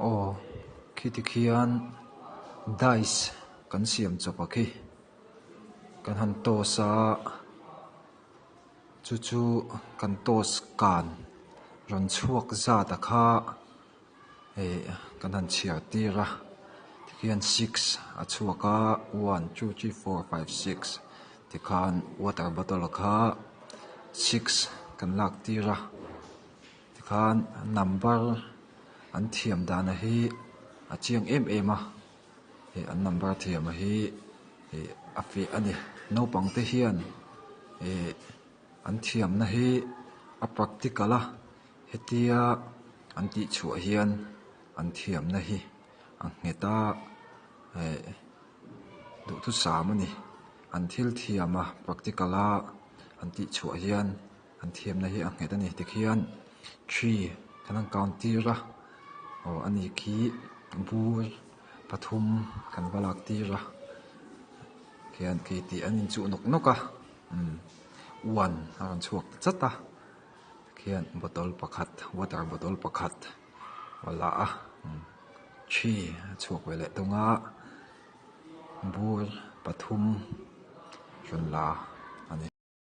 Aw khiti khian dice kan siam chawp a khi kan han toss a chu chu kan toss kan rawn chhuak zat a kha ih kan han chhiar tir a tikhian six a chhuak a one two three four five six tikhan water bottle kha six kan lak tir a tikhan number an thiam dan a hi a chiang em em a ih an number thiam a hi ih a fiah a ni naupang te hian ih an thiamna hi a practical a hetia an tih chhuah hian an thiamna hi a nghet a eh duhthusam a ni an thil thiam a practical a an tih chhuah hian an thiamna hi a nghet a ni tikhian three kan han count tir a aw ani khi bur pathum kan va lak tir a khian khi tih an inchuh nawk nawk a umm one a rawn chhuak ta chat a. Khian bottle pakhat water bottle pakhat a la a thi a chhuak ve leh thung a bur pathum rawn la.